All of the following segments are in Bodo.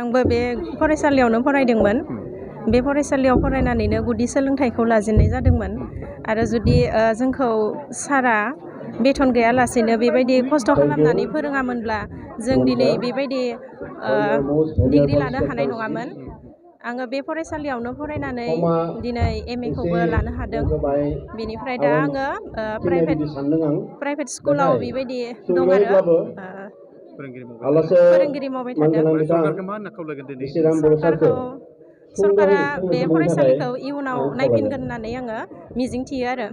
आंबो बे फरायसालियावनो फरायदोंमोन। बे फरायसालियाव फरायनानैनो गुदि सोलोंथाइखौ लाजेननाय जादोंमोन आरो जुदि जोंखौ सारा बेथन गैयालासेनो बेबायदि खस्थ' खालामनानै फोरोङामोनब्ला जों दिनै बेबायदि डिग्रि लानो हानाय नङामोन। आङो बे फरायसालियावनो फरायनानै दिनै एम ए खौबो लानो हादों। बेनिफ्राय दा आङो प्राइभेट स्कुलाव बेबायदि दं आरो फोरोंगिरि मावबाय थादों। सरकारा बे फरायसालिखौ इयुनाव नायफिनगोन होननानै आङो मिजिंथियो आरो।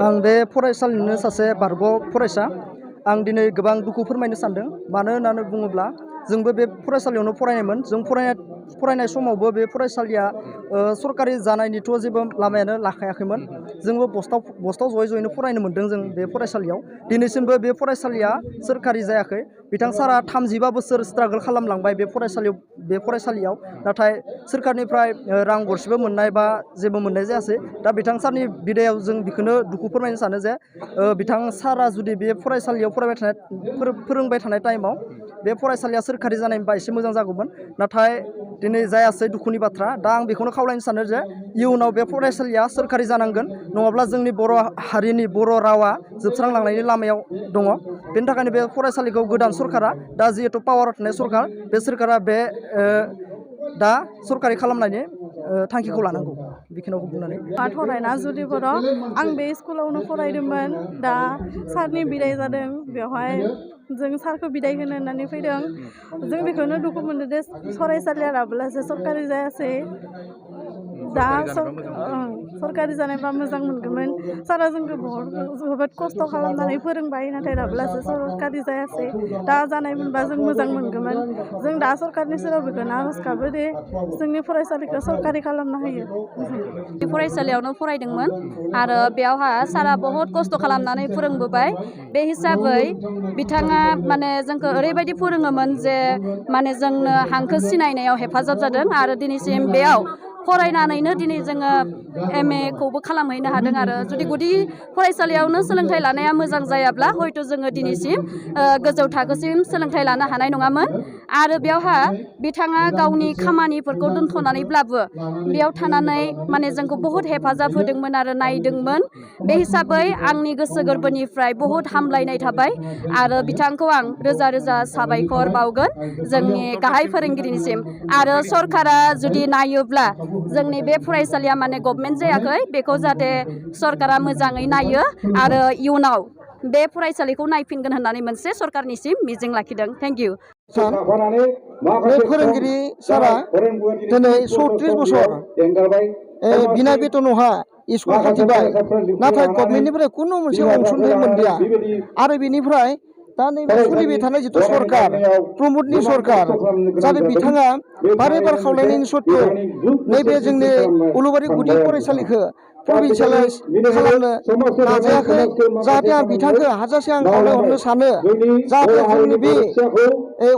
आं बे फरायसालिनिनो सासे बारग' फरायसा। आं दिनै गोबां दुखु फोरमायनो सानदों। मानो होननानै बुङोब्ला जोंबो बे फरायसालियावनो फरायनायमोन। जों फरायनाय समावबो बे फरायसालिया सरकारि जानायनिथ' जेबो लामायानो लाखायाखैमोन। जोंबो बस्ताव जयै जयैनो फरायनो मोन्दों जों बे फरायसालियाव। दिनैसिमबो बे फरायसालिया सोरखारि जायाखै। बिथां सारा 35 बोसोर स्ट्रागोल खालामलांबाय बे फरायसालियाव नाथाय सोरखारनिफ्राय रां गरसेबो मोननाय बा जेबो मोननाय जायासै। दा बिथां सारनि बिदायाव जों बेखौनो दुखु फोरमायनो सानो जे बिथां सारा जुदि बे फरायसालियाव फोरोंबाय थानाय टाइमाव बे फरायसालिया सोरखारि जानायमोनबा एसे मोजां जागौमोन। नाथाय दिनै जायासै दुखुनि बाथ्रा। दा आं बेखौनो खावलायनो सानो जे इयुनाव बे फरायसालिया सोरखारि जानांगोन, नङाब्ला जोंनि बर' हारिनि बर' रावा जोबस्रांलांनायनि लामायाव दङ। बेनि थाखायनो बे फरायसालिखौ गोदान सरकारा दा जिहेतु पावाराव थानाय सरकार, बे सोरखारा बे दा सरकारि खालामनायनि थांखिखौ लानांगौ। बेखिनिखौ बुंनानै फरायना जुदिफोर आं बे स्कुलावनो फरायदोंमोन। दा सारनि बिदाय जादों, बेवहाय जों सारखौ बिदाय होनो होननानै फैदों। जों बेखौनो दुखु मोनदों दे फरायसालिया राबोलासो सरकारि जायासै। दा सरकारि जानायबा मोजां मोनगौमोन। सारा जोंखौ जोबोद खस्थ' खालामनानै फोरोंबाय, नाथाय राबोलासो सरकारि जायासै। दा जानायमोनबा जों मोजां मोनगौमोन। जों दा सरकारनि सेराव बेखौनो आर'ज गाबो दे जोंनि फरायसालिखौ सरकारि खालामना होयो। फरायसालियावनो फरायदोंमोन आरो बेयावहा सारा बहुत खस्थ' खालामनानै फोरोंबोबाय। बे हिसाबै बिथाङा माने जोंखौ ओरैबायदि फोरोङोमोन जे माने जोंनो हांखो सिनायनायाव हेफाजाब जादों आरो दिनैसिम बेयाव फरायनानैनो दिनै जोङो एम ए खौबो खालामहैनो हादों। आरो जुदि गुदि फरायसालियावनो सोलोंथाइ लानाया मोजां जायाब्ला हयथ' जोङो दिनैसिम गोजौ थाखोसिम सोलोंथाइ लानो हानाय नङामोन। आरो बेयावहा बिथाङा गावनि खामानिफोरखौ दोनथ'नानैब्लाबो बेयाव थानानै माने जोंखौ बहुत हेफाजाब होदोंमोन आरो नायदोंमोन। बे हिसाबै आंनि गोसो गोरबोनिफ्राय बहुत हामलायनाय थाबाय आरो बिथांखौ आं रोजा रोजा साबायखर बावगोन जोंनि गाहाय फोरोंगिरिनिसिम। आरो सरकारा जुदि नायोब्ला जोंनि बे फरायसालिया माने गभर्नमेन्ट जायाखै, बेखौ जाहाथे सरकारा मोजाङै नायो आरो इयुनाव बे फरायसालिखौ नायफिनगोन होननानै मोनसे सरकारनिसिम मिजिं लाखिदों। Thank you. बे फोरोंगिरि सारा दिनै 34 बोसोर बिना बेथनावहा स्कुल खाथिबाय, नाथाय गभर्नमेन्टनिफ्राय खुनु मोनसे अनसुंथाइ मोनदिया। आरो बेनिफ्राय दा नैबे सोलिबाय थानाय जिथु सरकार, प्रमदनि सरकार, जाहाथे बिथाङा बारे बार खावलायनायनि सत्त्वेও नैबे जोंनि उलुबारि गुदि फरायसालिखौ प्रभिन्सियेलाइज खालामनो नाजायाखै। जाहाथे आं बिथांखौ हाजासे आं खावलायहरनो सानो, जाहाथे जोंनि बे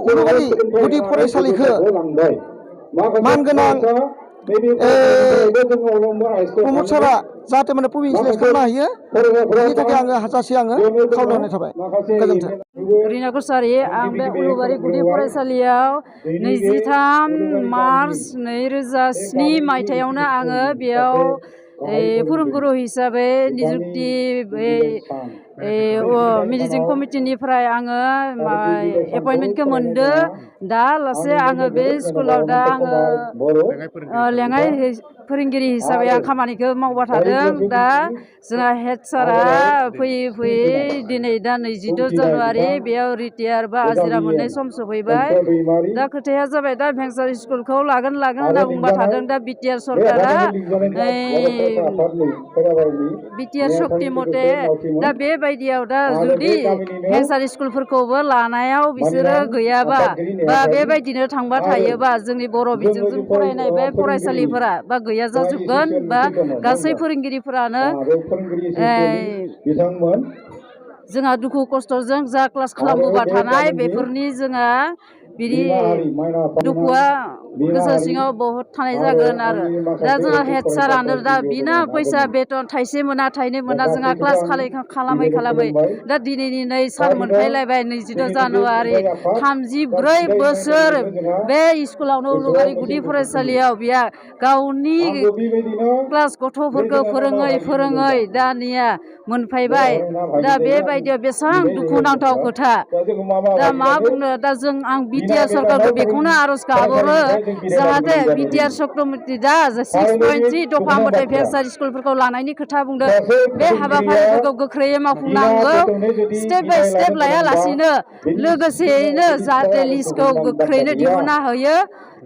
उलुबारि गुदि फरायसालिखौ मानगोनां प्रमद सारा जाहाथे माने प्रभिन्सियेलाइज खालामनो हायो। बेनि थाखाय आङो हाजासे खावलायहरनाय थाबाय। गोजोन्थों। रिना कसारि। आं बे उलुबारि गुदि फरायसालियाव 23 मार्च 2007 मायथाइयावनो आङो बेयाव फोरोंगुरु हिसाबै निजुक्ति मेनेजिं कमिटिनिफ्राय आङो एपइन्टमेन्टखौ मोनदों। दा लासे आङो बे स्कुलाव दा आङो लेङाइ फोरोंगिरि हिसाबै आं खामानिखौ मावबाय थादों। दा जोंहा हेड सारा फैयै फैयै दिनै दा 22 जानुवारि बेयाव रिटायार बा आजिरा मोननाय सम सफैबाय। दा खोथाया जाबाय, दा भेंसार स्कुलखौ लागोन होनना बुंबाय थादों। दा बिटिआर सरकारा बिटिआर सक्ति मथे दा बेबायदियाव दा जुदि भेंसार स्कुलफोरखौबो लानायाव बिसोरो गैयाबा बा बेबायदिनो थांबा थायोबा जोंनि बर' बिजोंजों फरायनाय बे फरायसालिफोरा बा गैया जाजोबगोन बा गासै फोरोंगिरिफोरानो जोंहा दुखु खस्थ'जों जा क्लास खालामबोबाय थानाय बेफोरनि जोंहा बिदि दुखुआ गोसो सिङाव बहुद थानाय जागोन आरो दा जोंहा हेड सारानो दा बिना फैसा बेथन थाइसे मोना थाइनै मोना जोंहा क्लास खालामै दा दिनैनि नै सान मोनफैलायबाय 22 जानुवारि 34 बोसोर बे स्कुलावनो उलुबारि गुदि फरायसालियाव बिया गावनि क्लास गथ'फोरखौ फोरोङै दानिया मोनफैबाय दा बेबायदियाव बेसेबां दुखुनांथाव खोथा दा मा बुंनो दा आं बिटिआर सरकारखौ बेखौनो आर'ज गाबहरो जाहाथे बिटिआर सक्ट'मति दा 6.3 दफा मथे भेन्सार स्कुलफोरखौ लानायनि खोथा बुंदों बे हाबाफारिफोरखौ गोख्रैयै मावफुंनांगौ स्टेप बाय स्टेप लायालासेनो लोगोसेयैनो जाहाथे लिस्टखौ गोख्रैनो दिहुनना होयो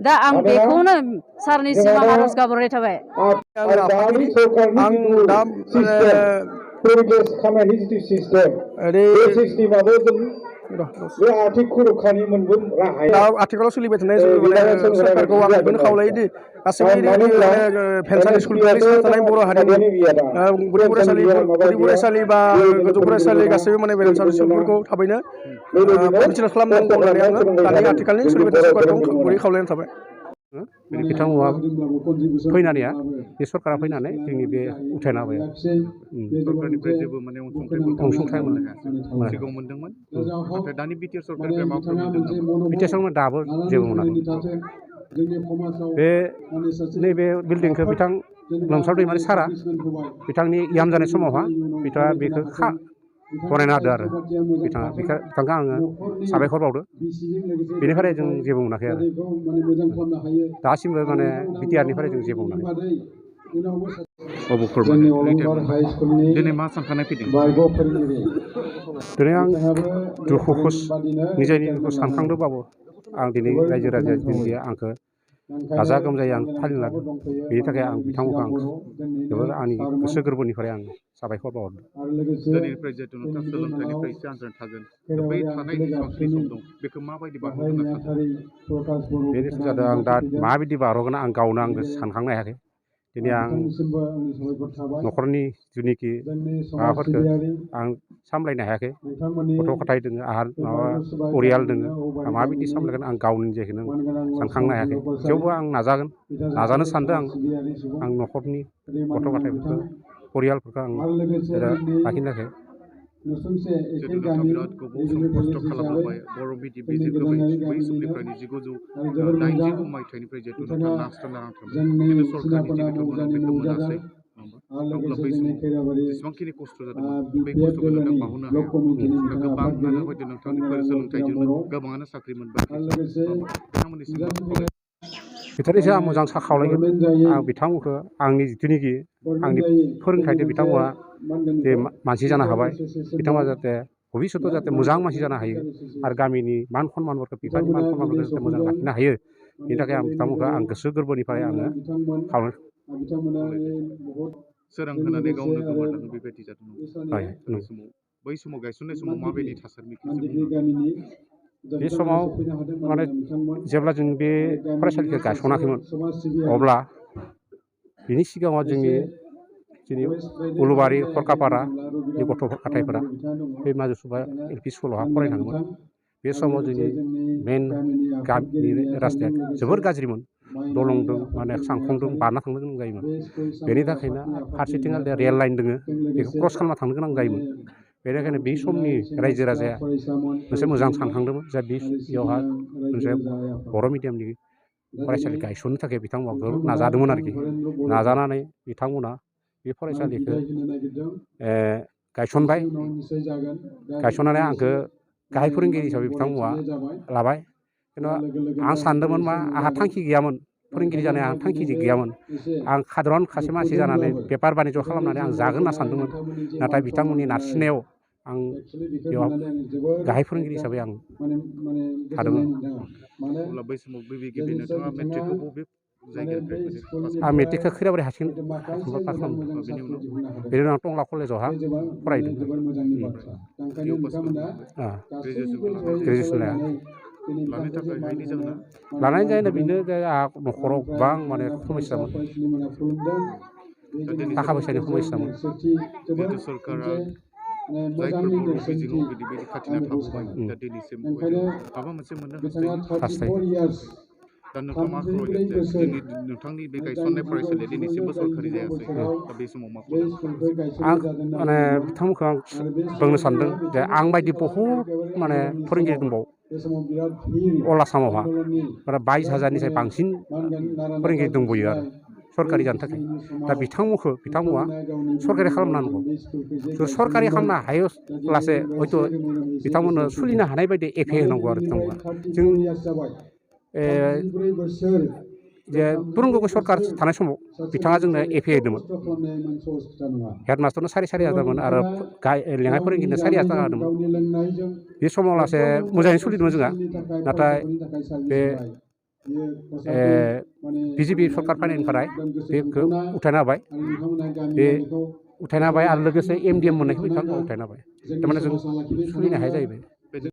दा आं बेखौनो सारनिसिम आं आर'ज गाबहरनाय थाबाय आं दा खामानि जिथु सिस्टेम बे सिस्टेमाबो जों बे आर्थिक खुरुखानि मोनबो राहाया आथिखालाव सोलिबाय थानाय सरकारखौ आं बेखौनो खावलायोदि गासैबो भेन्सार स्कुलफोरनि थानाय बर' हारिनि गुदि फरायसालि बा गोजौ फरायसालि गासैबो माने भेन्सार स्कुलफोरखौ थाबैनो पबिटिर खालामनांगौ होननानै आङो दानि आथिखालनि सोलिबाय थानाय सरकारखौ गुरै खावलायनाय थाबाय बिथांमोना फैनानै बे सरकारा फैनानै जोंनि बे उथायना होबाय सरकारनिफ्राय जेबो माने अनसुंथाइ सिगाङाव मोनदोंमोन नाथाय दानि बिटिआर सरकारनिफ्राय माबाफोर मोनदों बिटिआर दाबो जेबो मोनाखै बे नैबे बिल्डिंखौ बिथां लोमसाव दैमारि सारा बिथांनि याम जानाय समावहा बिथाङा बेखौ बनायना होदो आरो बिथांखौ आङो साबायखर बावदो बेनिफ्राय जों जेबो मोनाखै आरो दासिमबो माने बिटिआरनिफ्राय जों जेबो मोनाखै दिनै मा सानखानाय फैदों दिनै आं दुखुखौ निजानि दुखु सानखांदोंबाबो आं दिनै रायजो राजाया दिनै आंखौ गाजा गोमजायै आं फालिनो लादों बेनि थाखाय आं बिथांमोनखौ आं जोबोर आंनि गोसो गोरबोनिफ्राय आं साबायखर बावहरदों दिनैनिफ्राय जिहेतु नोंथाङा सोलोंथाइनिफ्राय एसे आनजाद थागोन बै थानाय जेसेबांखिनि सम दं बेखौ माबायदि बारहोगोन होनना सानो बेनि जादों आं दा माबायदि बारहोगोन आं गावनो आंबो सानखांनो हायाखै दिनै आं न'खरनि जिथुनिखि माबाफोरखौ आं सामलायनो हायाखै गथ' गथाय दङ आंहा माबा परियाल दङ माबायदि सामलायगोन आं गावनि निजेखौनो सानखांनो हायाखै थेवबो आं नाजानो सानदों आं न'खरनि गथ' गथायफोरखौ परियालफोरखौ आं लाखिनो थाखाय जिहेतु नोंथाङा बिराद गोबाव सम खस्थ' खालामबोबाय बर' बिजेपिखौ बै समनिफ्रायनो 1989 मायथाइनिफ्राय जिहेतु नोंथाङा नांथाबना थाबाय खिन्थु सरकारनि जिहेतु बेखौ मोनासै अब्ला बै समाव जेसेबांखिनि खस्थ' जादोंमोन बै खस्थ'खौ नोंथाङा बावहोनो हाया गोबाङानो हयथ' नोंथांनि सोलोंथाइजोंनो गोबाङानो साख्रि मोनबाय बिथांमोननिसिम बिथांनिसो आं मोजां खावलायगोन आं बिथांमोनखौ आंनि जिथुनिखि आंनि फोरोंथाइजों बिथांमोना जे मानसि जानो हाबाय बिथांमोना जाहाथे भबिस्वतआव जाहाथे मोजां मानसि जानो हायो आरो गामिनि मान सन्मानफोरखौ बिफानि मान सन्मानफोरखौ जाहाथे मोजां लाखिनो हायो बेनि थाखाय आं बिथांमोनखौ आं गोसो गोरबोनिफ्राय आङो खावलाय सोरां होनानै गावनो गोमोरलाङो बेबायदि जादों बै समाव गायसननाय समाव माबायदि थासारि बे समाव माने जेब्ला जों बे फरायसालिखौ गायसनाखैमोन अब्ला बिनि सिगाङाव जोंनि उलुबारि खरखापारानि गथ' गथायफोरा बे माजुसुबा एल पि स्कुलावहा फरायनांगौमोन बे समाव जोंनि मेन गामिनि रास्ताया जोबोर गाज्रिमोन दलंदों माने सांखंदों बारना थांनो गोनां जायोमोन बेनि थाखायनो फारसेथिं रेल लाइन दङ बेखौ क्रस खालामना थांनो गोनां जायोमोन बेनिखायनो बे समनि रायजो राजाया मोनसे मोजां सानखांदोंमोन जा बेयावहा मोनसे बर' मिडियामनि फरायसालि गायसननो थाखाय बिथांमोना नाजादोंमोन आरोखि नाजानानै बिथांमोना बे फरायसालिखौ गायसनबाय गायसननानै आंखौ गाहाय फोरोंगिरि हिसाबै बिथांमोना लाबाय खिन्थु आं सानदोंमोन मा आंहा थांखि गैयामोन फोरोंगिरि जानाय आंहा थांखि गैयामोन आं साधारन सासे मानसि जानानै बेफार बानिज्य खालामनानै आं जागोन होनना सानदोंमोन नाथाय बिथांमोननि नारसिननायाव आं बेयाव गाहाय फोरोंगिरि हिसाबै आं थादोंमोन अब्ला बै समाव गिबि नोंथाङा मेट्रिकखौ बबे आं मेट्रिकखौ खैराबारि हाइस्कुल पास खालामदों बेनि उनाव टंला कलेजावहा फरायदों ग्रेजुवेसन लाया लानायनि जाहोना बेनो आंहा न'खराव गोबां माने समस्यामोन थाखा फैसानि समस्यामोन जिहेतु सरकारा जायफोर बर' बिजोङाव बिदि खाथिना थाबोबाय दा दिनैसिम माबा मोनसे मोननो हास्थायो दा नोंथाङा मा खालामगोन जे जोंनि नोंथांनि बे गायसननाय फरायसालिया दिनैसिमबो सरकारि जायासै दा बे समाव मा खालामगोन आं माने बिथांमोनखौ आं बुंनो सानदों जे आं बायदि बहुद माने फोरोंगिरि दंबावो अल आसामावहा बारा 22,000निफ्राय बांसिन फोरोंगिरि दंबोयो आरो सरकारि जानो थाखाय दा बिथांमोना सरकारि खालामनांगौ सरकारि खालामनो हायोब्लासो हयथ' बिथांमोननो सोलिनो हानाय बायदि एफे होनांगौ आरो बिथांमोना जों जे फोरोंगिरि सरकार थानाय समाव बिथाङा जोंनो एफे होदोंमोन हेडमास्टारनो 4,500 आरो लेङाइ फोरोंगिरिनो 4,000 होदोंमोन बे समाव लासै मोजाङै सोलिदोंमोन जोंहा नाथाय बे बिजेपि सरकार फैनायनिफ्राय बेखौ उथायना होबाय आरो लोगोसे MDM मोननायखौ बिथांमोना उथायना होबाय थारमाने जों सोलिनो हाया जाहैबाय